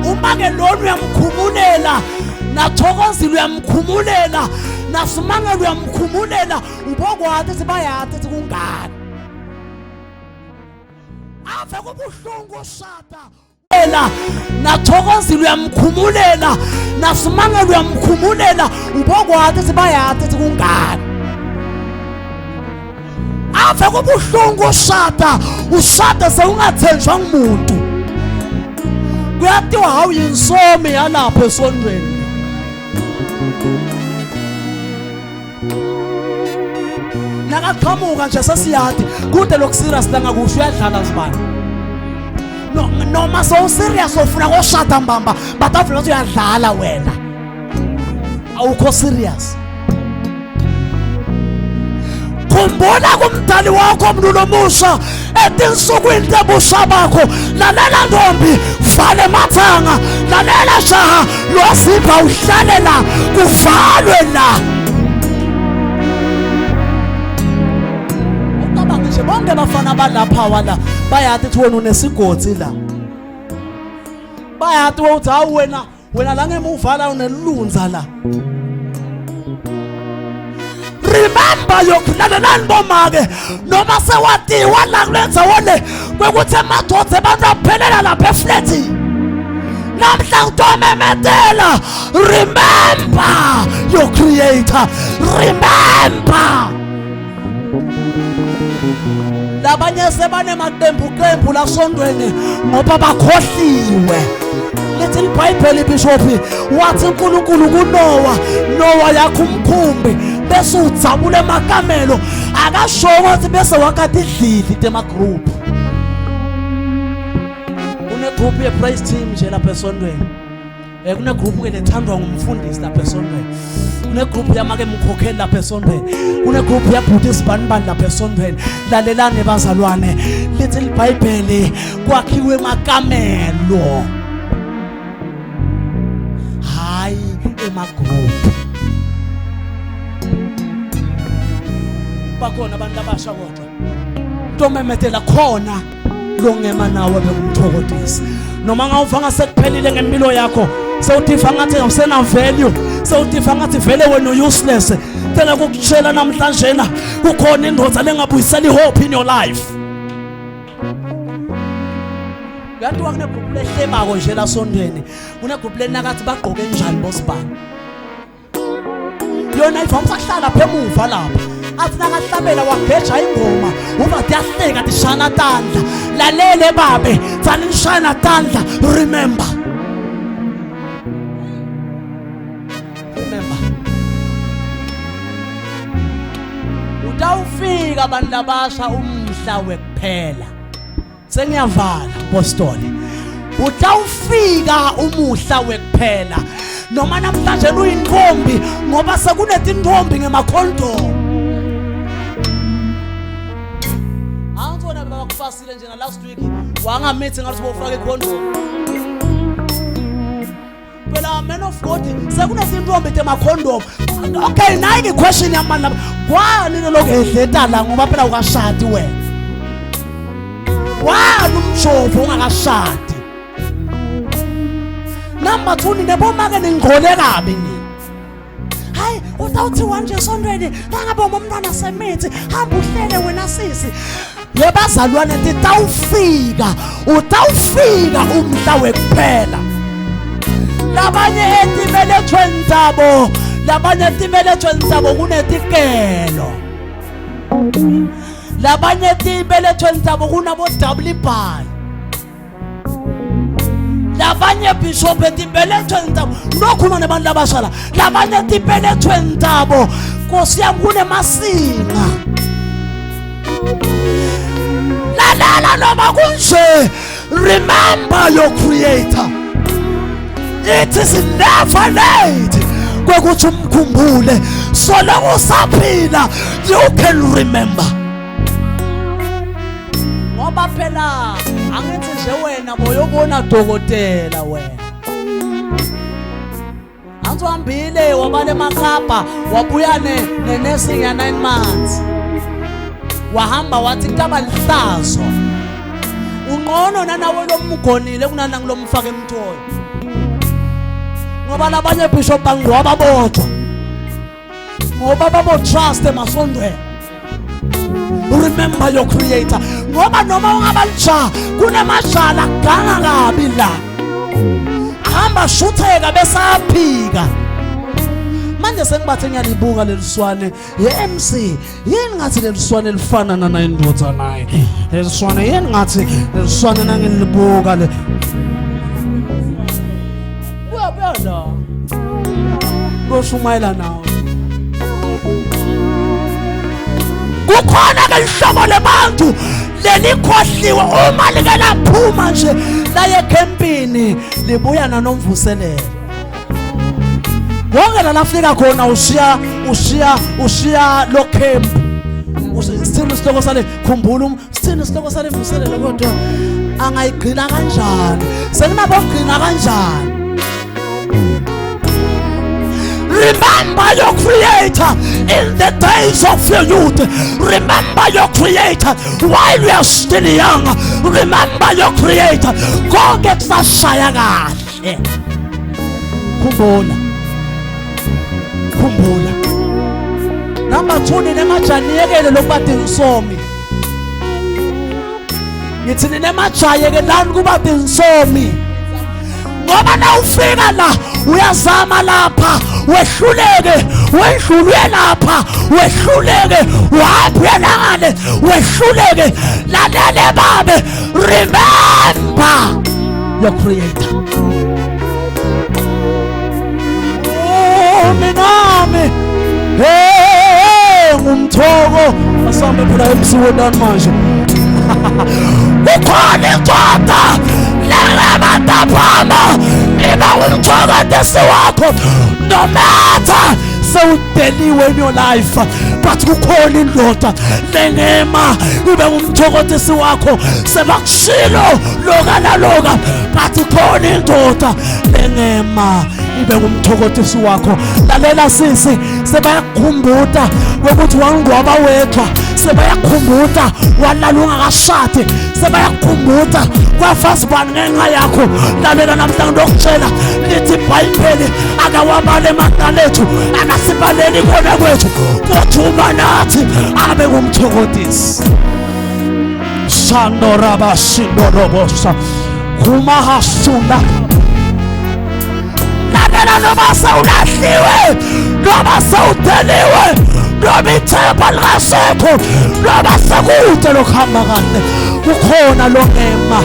Uma ke lona uyamkhumulela, nathokozile uyamkhumulela, nasimangele uyamkhumulela, ubokwathi ukuthi bayathi ukuthi kungani ave kubuhlungu ushada la. Nathokozile uyamkhumulela, nasimangele uyamkhumulela, ubokwathi ukuthi bayathi ukuthi kungani ave kubuhlungu ushada, ushada sewungathenjwa ngumuntu. Kuyathiwa hawu, yinsomi yalapha esontweni. Nakaqhamuka nje sesiyadi kude lokuserious la, ngakusho uyadlala zibani. No, noma sowuserious ufuna koshada mbamba, but avula ukuthi uyadlala wena. Awukho serious. Khumbula kumdali wakho mntu lomusha etinsukwini tebusha bakho. Lalela ntombi, vale mathanga. Lalela shaha, lozipha uhlale la, kuvalwe la. Ucabange nje bonke abafana balapha wala bayathi ukuthi wena unesigodi la. Bayathi uthi hawu wena wena la ngemuva la unelunza la. Remember your lalelani bomake noma sewatiwa la kulendzawo le kwekuthi emadoda abantu aphelela lapha efletini. Namhla ngitomemetela, remember your creator, remember. Labanye sebanemaqembu qembu lasondweni ngoba bakhohliwe. Lithi iBhayibheli bishophi wathi uNkulunkulu kuNoah, Noah yakho umkhumbi bese udzabula emakamelo, akasho ukuthi bese wakade idlili tema group. Kune group ye praise team nje lapha esondweni. Kune group ke lethandwa ngumfundisi lapha esondweni. Kune group yamake mkhokheli lapha esondweni. Kune group yabhuti isibanibani lapha esondweni. Lalelani bazalwane, lithi iBhayibheli kwakhiwe emakamelo, hayi emagroup. Bakhona abantu abasha kodwa ntomemetela khona longema nawe bekumthokodisa. Noma ngawuva ngasekuphelile ngempilo yakho, sewutiva ngathi awusena value, sewutiva ngathi vele wena useless, cela ukukutshela namhlanje na kukhona indoda lengabuyisela ihope in your life. Uyanti wakunegroup lehlebako nje lasondweni, kunegroup lenakathi bagqoke njani bosibani. Yona ivamisa kuhlala lapha emuva lapha, athi nakahlabela wageja ingoma uba tiyahleka tishana tandla. Lalele babe, tsani nishana tandla. Remember, remember, utawufika abantu labasha umhla wekuphela. Sengiyavala apostoli, utawufika umuhla wekuphela. Noma namhlanje luyintombi ngoba sekunetintombi ngemakhondom. Angithona bakufasile nje na last week wangamithi ngathi bofaka icondom. Phela man of God, sekunezintombi temakhondom. Okay, nayi ke question yamani lapha. Kwani lokho edleta la ngoba phela ukashadi wena. Wani umjovo ungakashadi. Number 2 ninebomake ningqole kabi nini. Hayi utawuthiwa nje esontweni nangabe umntwana semithi hamba uhlele wena sisi. Yebazalwane titawufika, utawufika umhla wekuphela. Labanye etibelethweni zabo, labanye etibelethweni zabo kunetikelo. Labanye etibelethweni zabo kunabo double bar. Labanye bishop etibelethweni zabo, lokhuluma nabantu abasha la. Labanye etibelethweni zabo Nkosi yami kunemasinga. Lalela noma kunje, remember your creator. It is never late kwekuthi umkhumbule. So long usaphila you can remember. Ngoba phela angithi nje wena boyobona dokotela wena. Angithi uhambile wabala emakhapha wabuya ne-nursing ya 9 months. Wahamba wathi kutaba lihlazo. Unqono nanawe lomgonile kunana ngilomfaka emthoyo. Ngoba labanye bishop bangcwaba bodwa. Ngoba babo trust emasondweni. Remember your creator. Ngoba noma ungabalija kunemajala ganga kabi la. Ahamba shutheka bese aphika. Manje sengibathe ngiyalibuka leli swane ye MC, yini ngathi leli swane lifana na indoda naye. Leli swane yini ngathi leli swane nangilibuka le. Buya buya la. Ngoshumayela nawe. Kukhona ke ihlobo lebantu Lelikhohliwe uma like laphuma nje laye ekhempini libuya nanomvuselelo. Konke la lafika khona ushiya ushiya ushiya lo camp. Sithini isihloko sale khumbula sithini isihloko sale mvuselelo kodwa angayigcina kanjani? Sekunabogcina kanjani? Remember your creator in the days of your youth. Remember your creator while you are still young. Remember your creator. Konke kusashaya kahle. Khumbula. Khumbula. Number 2 ninemajani yekele lokuba tinsomi. Ngithi ninemajayekelani kuba tinsomi. Ngoba nawufika la uyazama lapha wehluleke, wedlulwe lapha wehluleke, wabuya ngale wehluleke. Lalele babe, remember your creator. Oh minami, hey ngumthoko asambe phela emsiweni manje. Kukhona indoda lengabantaphama iba umthokotesi wakho no matter sewudeliwe in your life, but kukhona indoda lengema ibe ngumthokotesi wakho. Sebakushilo loka naloka, but kukhona indoda lengema ibe ngumthokotesi wakho. Lalela sisi, sebayakukhumbuta ukuthi wangwaba wedwa, sebayakukhumbuta walala ungakashadi, sebayakukhumbuta kwafasibani ngenxa yakho. Lalela namhlanje ngokutshela lithi iBhayibheli akawabale amacala ethu, akasibaleli kona kwethu, kodwa uma nathi abe ngumthokotisi. Shandorabashindorobosa kumahasunda. Lalela noma sewulahliwe, noma sewudeliwe, noma ithemba lingasekho, noma sekude lokuhamba kahle, kukhona longema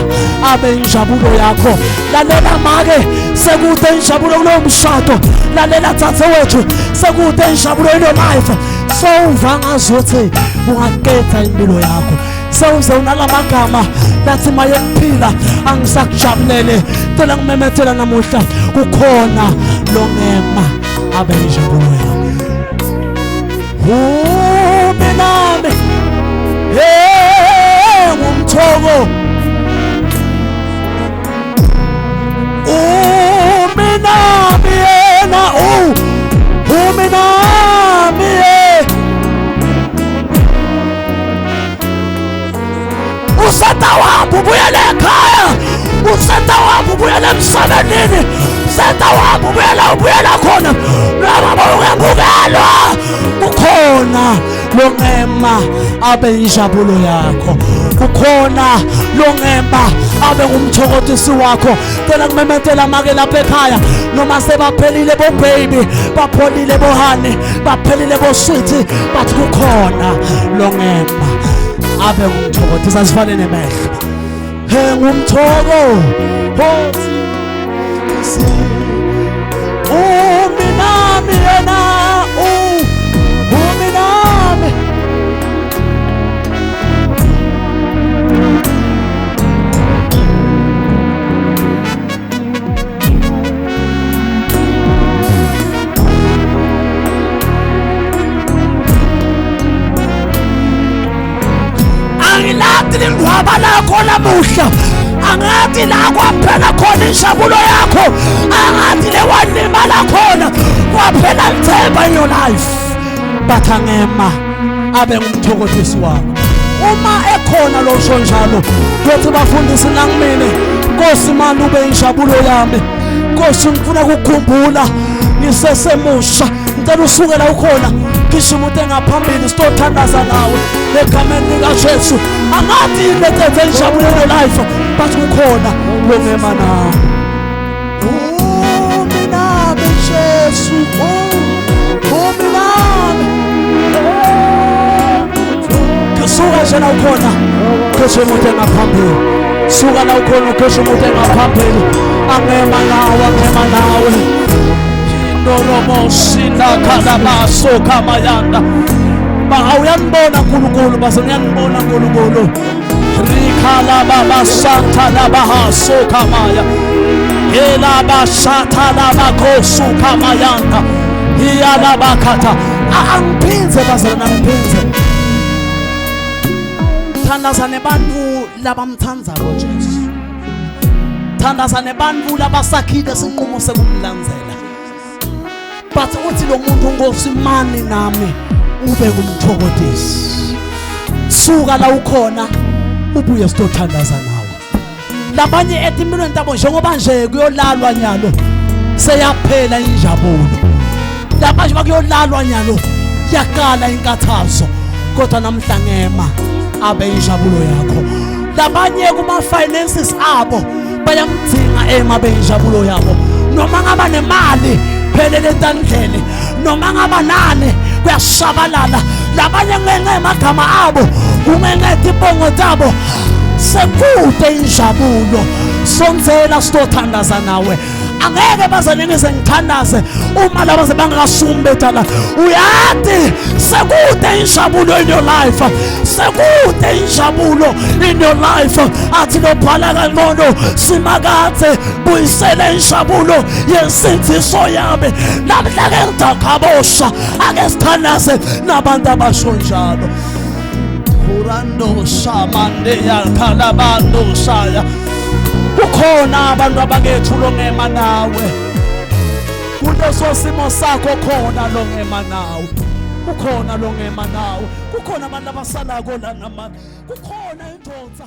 abe injabulo yakho. Lalela make, sekude injabulo kulowo mshado. Lalela dzadzewethu, sekude injabulo in your life. Sowuva ngazuthi ungaqeda impilo yakho, sewuze unalamagama lathi maye kuphila angisakujabulele. Cela ngimemethela namuhla, kukhona longema abe injabulo yakho. Uminami hey ngumthoko, uminami yena, uminami usatawahamba ubuyele ekhaya, usatawahamba ubuyele emsebenzini, usatawahamba ubuyela khona noma ungemukelwa, kukhona longema abe injabulo yakho, kukhona longema abe ngumthokotisi wakho. Cela ngimemethela make lapha ekhaya, noma sebaphelile bo baby, bapholile bo honey, baphelile bo sweet, but kukhona longema abe ngumthokotisi. Asifane nemehlo. He ngumthoko uminami yena, uminami. Angilathi lingwaba lakho namuhla, angathi la kwaphela khona injabulo yakho, angathi le walimala khona kwaphela ithemba in your life, but angema abe ngumthokotisi wakho. Uma ekhona lo sho njalo, kuthi bafundisi nangimine, Nkosi mani ube injabulo yami, Nkosi ngifuna ukukhumbula ngisesemusha. Ngicela usuke la ukhona, ngisho umuntu engaphambili sitothandaza nawe egameni likaJesu. Angathi ilethethe injabulo in your life, but kukhona longema nawe. Uminami Jesu, uminami. Suka nje la ukhona, ngisho umuntu engaphambili. Suka la ukhona, ngisho umuntu engaphambili. Angema nawe, angema nawe. Indoromosinda kalabaso kamayanda. Uyanibona uNkulunkulu, base uyanibona uNkulunkulu. Rikhala baba santa labaha sokamaya. Ela bashatha labakhosu kamayanta. Iyala bakhatha. Angiphinze bazalwane, angiphinze. Thandaza nebantu labamthandzako Jesu. Thandaza nebantu labasakhile sinqumo sekumlandzela. But uthi lo muntu, Nkosi, mani nami ube ngumthokozisi. Suka la ukhona ubuye sitothandaza nawe. Labanye etimpilweni tabo, njengoba nje kuyolalwa nyalo, seyaphela injabulo. Labanye bakuyolalwa nyalo, yaqala inkathazo, kodwa namhla ngema abe injabulo yakho. Labanye kuma finances abo bayamdzinga ema be injabulo yabo. Noma ngaba nemali phelele etandleni, noma ngaba nani kuyashabalala. Labanye ngenxa yamagama abo, kungenxa yetibongo tabo, sekude injabulo. Sondzela sitothandaza nawe. Angeke baze ngize ngithandaze uma laba sebangakasumi betala. Uyati sekude injabulo in your life, sekude injabulo in your life. Athi lobhala kangcono, Simakadze, buyisele injabulo yensindiso yami. Namhla ke ngidakhabosha, ake sithandaze nabantu abasho njalo. Kurando shamande yakhalabando shaya. Kukhona abantu abakethu longema nawe kuleso simo sakho, khona longema nawe, kukhona longema nawe, kukhona abantu abasalako la namanje, kukhona indoda.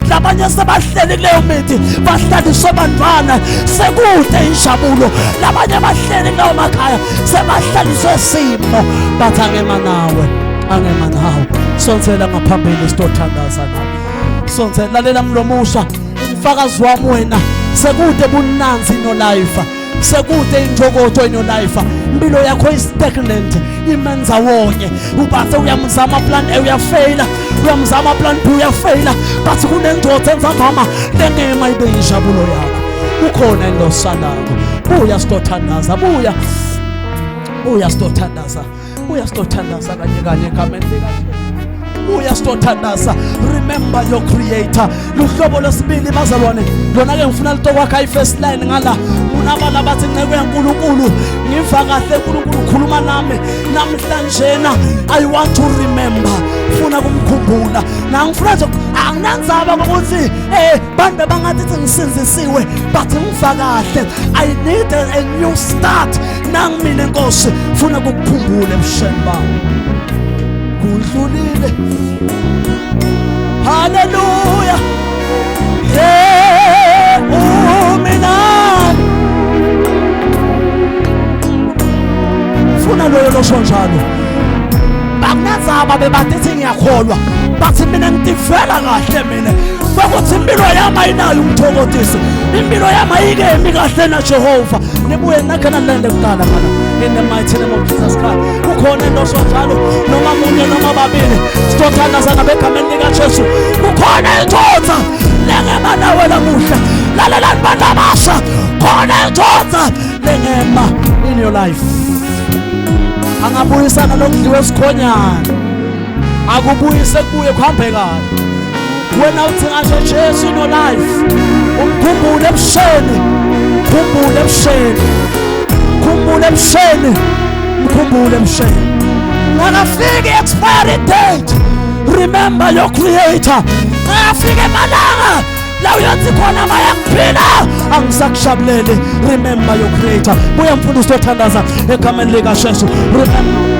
Labanye sebahleli kuleyo mithi, bahlaliswe abantwana, sekude injabulo. Labanye bahleli kulawo makhaya, sebahlaliswe simo, bathi angema nawe, angema nawe. Sondzela ngaphambili sitothandaza nawe. Sondzela, lalela mlomusha, umfakazi wami wena. Sekude bunanzi in your life, sekude intokozo in your life. Impilo yakho is stagnant, imenza wonye. Ubathe uyamzama plan A, uyafeyila, uyamzama plan B, uyafeyila, but kunendoda enzambama lengema ibe injabulo yakho. Kukhona indosalako. Buya sitothandaza, buya, buya sitothandaza, buya sitothandaza kanye kanye egameni likaJesu. Buya sitothandaza. Remember your creator. Luhlobo lwesibili bazalwane, lona ke ngifuna litokwakha i-first line ngala. Kunabala bathi, "Nceko yaNkulunkulu, ngiva kahle uNkulunkulu ukhuluma nami namhlanjena. I want to remember." Funa kumkhumbula nangifuna nje, anginandzaba ngokuthi bantu bangathi ngisinzisiwe, but ngiva kahle, I need a new start. Nangimina Nkosi, funa kukukhumbula ebusheni bami kudlulile. Haleluya. Yeah, umina funa loyo losho njalo. Bakunandzaba bebathi ngiyakholwa, bathi mina ngitivela kahle mina kwakuthi impilo yami ayinayo umthokozisi, impilo yami ayikemi kahle naJehova. Nibuye nakhe nalende kuqala mana, in the mighty name of Jesus Christ. Kukhona into osho njalo, noma munye noma babili, sitothandaza ngabegameni likaJesu. Kukhona indoda lengema nawe lamuhla. Lalelani bantu abasha, khona indoda lengema in your life, angabuyisana lokudliwa esikhonyana, akubuyise kubuye kuhambe kahle. Wena uthi ngasho Jesu in your life, umkhumbule ebusheni, khumbule ebusheni, khumbule ebusheni, mkhumbule ebusheni. Ngakafiki expiry date, remember your creator. Ngakafika emalanga la uyothi khona mayakuphila angisakushabuleli, remember your creator. Buya mfundisi, othandaza egameni likaJesu. Remember.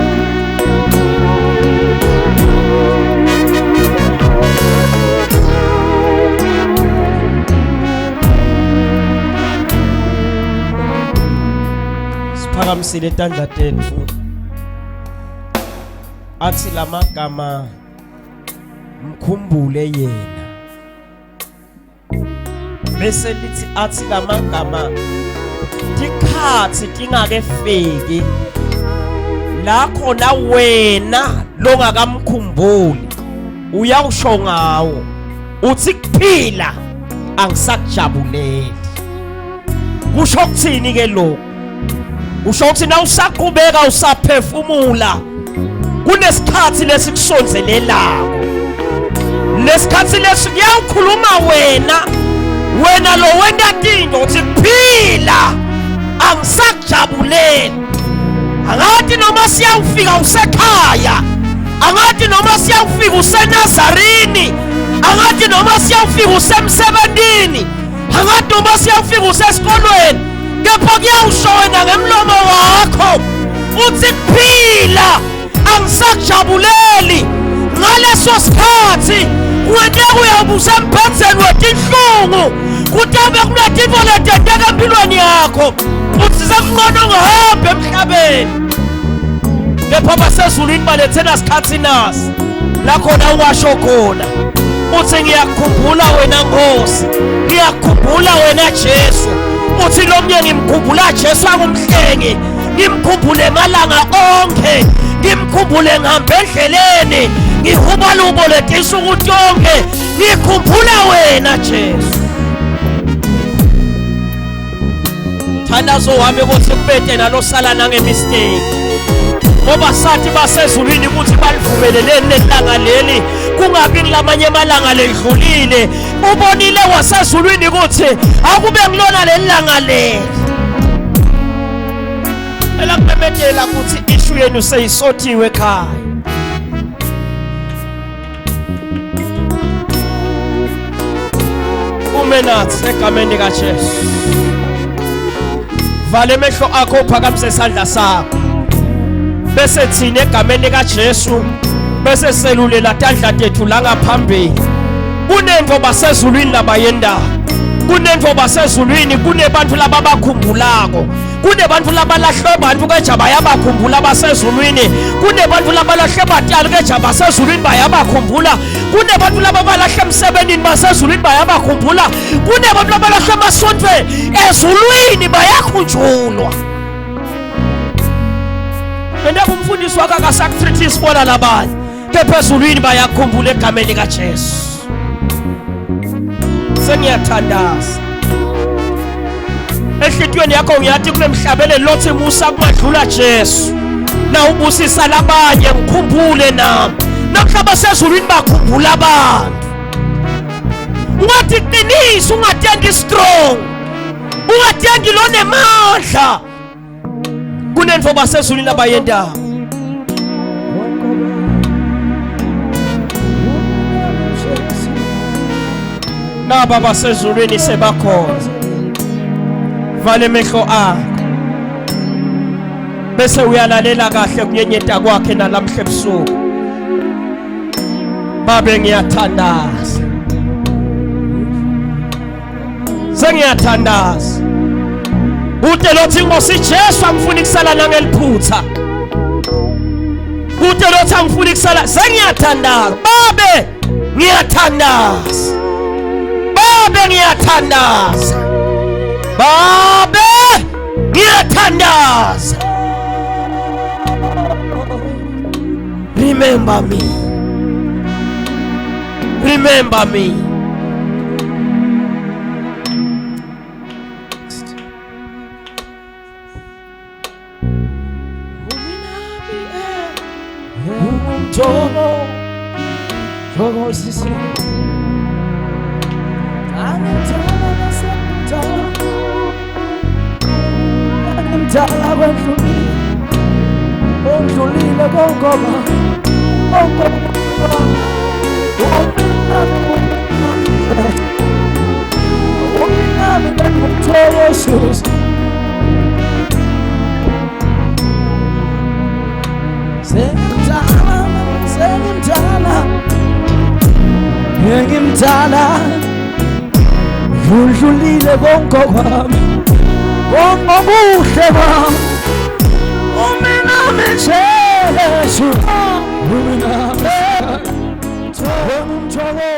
Siphakamisile tandla tethu. Athi lamagama, mkhumbule yena. Bese lithi, athi lamagama, tikhatsi tingakefiki la khona wena longakamkhumbuli uyawusho ngawo uthi, "Kuphila angisakujabuleli." Kusho ukuthini ke lokhu? Kusho ukuthi na usaqhubeka usaphefumula, Kunesikhathi lesikusonzelelako, lesikhathi lesi kuyawukhuluma wena, wena lo wenta tinto uthi kuphila angisakujabuleli. Angathi noma siyawufika usekhaya, angathi noma siyawufika useNazarini, angathi noma siyawufika usemsebentini, angathi noma siyawufika usesikolweni, kepha kuyawusho wena ngemlomo wakho uthi kuphila angisakujabuleli. Ngaleso sikhathi wena uyawubusa embhedzeni wetinhlungu, kutabe kunetintfo letenteka empilweni yakho, uthi sekuncono ngihambe emhlabeni. Kepha basezulwini balethela sikhathi nasi la khona uwasho khona uthi ngiyakukhumbula wena Nkosi, ngiyakukhumbula wena Jesu. Uthi lo mnye ngimkhumbula Jesu angumhlengi, ngimkhumbule emalanga onke, ngimkhumbule ngihambe endleleni, ngihuba lubo letinsuku tonke, ngikhumbula wena Jesu. Thandazo wami ukuthi kubete nalosala nangemistake, ngoba sathi basezulwini ukuthi balivumeleleni lelanga leli, kungabi kulamanye amalanga ledlulile. Ubonile wasezulwini ukuthi akube ngilona lelanga leli. Elakumemedela ukuthi ishu yenu seyisothiwe ekhaya. Ume nathi egameni likaJesu. Vala emehlo akho, uphakamise isandla sakho, bese thina egameni likaJesu bese selulela tandla tethu la ngaphambili. Kunento basezulwini labayenda, kunento basezulwini, kunebantu lababakhumbulako, kunebantu labalahlwe abantu keja bayabakhumbula basezulwini, kunebantu labalahle batali keja basezulwini bayabakhumbula, kunebantu lababalahle emsebenzini basezulwini bayabakhumbula, kunebantu labalahle emasontweni ezulwini bayakhunjulwa. Enda kumfundisi wakho akasakutreat isibona labanye, kepha ezulwini bayakhumbula egameni likaJesu. Sengiyathandaza enhlitiyweni yakho, ngiyathi kule mhlabele lothi musa kumadlula Jesu, na ubusisa labanye ngikhumbule nami. Namhla basezulwini bakhumbula abantu. Ungathi qinisa, ungatendi strong, ungatendi lonemandla. Kunento basezulwini abayendako. Naba basezulwini sebakhona. Vala emehlo akho bese uyalalela kahle kunyenyeta kwakhe nalamhla ebusuku. Babe, ngiyathandaza, sengiyathandaza kude lothi inkosi Jesu angifuni kusala nangeliphutha, kude lothi angifuni kusala. Sengiyathandaza babe, ngiyathandaza babe, ngiyathandaza babe, ngiyathandaza. Remember me, remember me. Mdala kwendlulile, ondlulile kongoba, ongoba, uminami ngumthokozisi. Sengimdala, sengimdala, ngimdala, udlulile konke kwami, konke kwami. Uminami Jesu, uminami, umthokozisi.